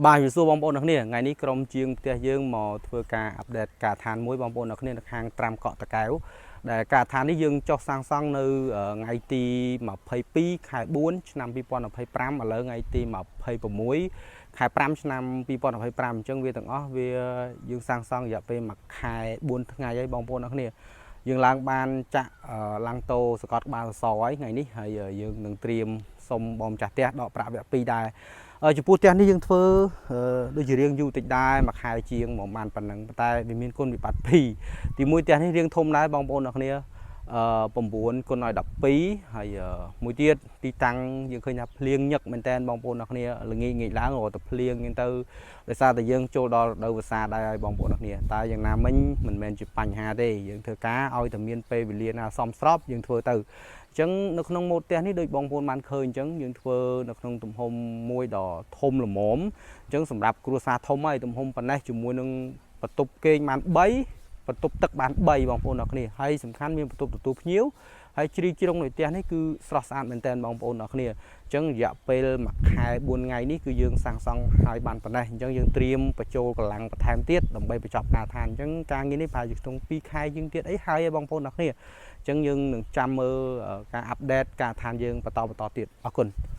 បាទជំរាបសួរបងប្អូនអ្នកគ្នាថ្ងៃនេះក្រុមជាងផ្ទះយើងមកធ្វើការ update ការដ្ឋានមួយបងប្អូនអ្នកគ្នានៅខាងត្រាំកក់តកែវដែលការដ្ឋាននេះយើងចុះសាងសង់នៅថ្ងៃទី22ខែ4ឆ្នាំ2025ឥឡូវថ្ងៃទី26ខែ5ឆ្នាំ2025អញ្ចឹងវាទាំងអស់វាយើងសាងសង់រយៈពេល1ខែ4ថ្ងៃហើយបងប្អូនអ្នកគ្នាយើងឡើងបានចាក់ឡើងតោសកត់ក្បាលសសរហើយថ្ងៃនេះហើយយើងនឹងត្រៀមសុំបងម្ចាស់ផ្ទះដកប្រាក់វគ្គ2ដែរចំពោះផ្ទះនេះយើងធ្វើដូចជារៀងយូរតិចដែរមួយខែជាងមកបានប៉ុណ្ណឹងប៉ុន្តែវាមានគុណវិបត្តិពីរទីមួយផ្ទះនេះរៀងធំដែរបងប្អូនអ្នកគ្នា9គុណឲ្យ12ហើយមួយទៀតទីតាំងយើងឃើញថាភ្លៀងញឹកមែនតើបងប្អូនអ្នកគ្នាល្ងាចងាកឡើងរត់តែភ្លៀងហ្នឹងទៅដោយសារតែយើងចូលដល់រដូវវស្សាដែរហើយបងប្អូនអ្នកគ្នាតែយ៉ាងណាមិញមិនមែនជាបញ្ហាទេយើងធ្វើការឲ្យតែមានពេលវេលាណាសមស្របយើងធ្វើទៅអញ្ចឹងនៅក្នុងម៉ូតផ្ទះនេះដូចបងប្អូនបានឃើញអញ្ចឹងយើងធ្វើនៅក្នុងទំហំមួយដ៏ធំល្មមអញ្ចឹងសម្រាប់គ្រួសារធំហើយទំហំប៉ុណ្ណេះជាមួយនឹងបន្ទប់គេងបាន3បន្ទប់ទឹកបាន3បងប្អូនអរគ្នាហើយសំខាន់មានបន្ទប់ទទួលភ្ញៀវហើយជ្រីជ្រុងនៃផ្ទះនេះគឺស្រស់ស្អាតមែនទែនបងប្អូនអរគ្នាអញ្ចឹងរយៈពេល1ខែ4ថ្ងៃនេះគឺយើងសាងសង់ហើយបានប៉ុណ្ណេះអញ្ចឹងយើងត្រៀមបញ្ចូលកម្លាំងបន្ថែមទៀតដើម្បីបញ្ចប់ការដ្ឋានអញ្ចឹងការងារនេះប្រហែលជាក្នុង2ខែជាងទៀតអីហើយបងប្អូនអរគ្នាអញ្ចឹងយើងនឹងចាំមើលការ update ការដ្ឋានយើងបន្តបន្តទៀតអរគុណ។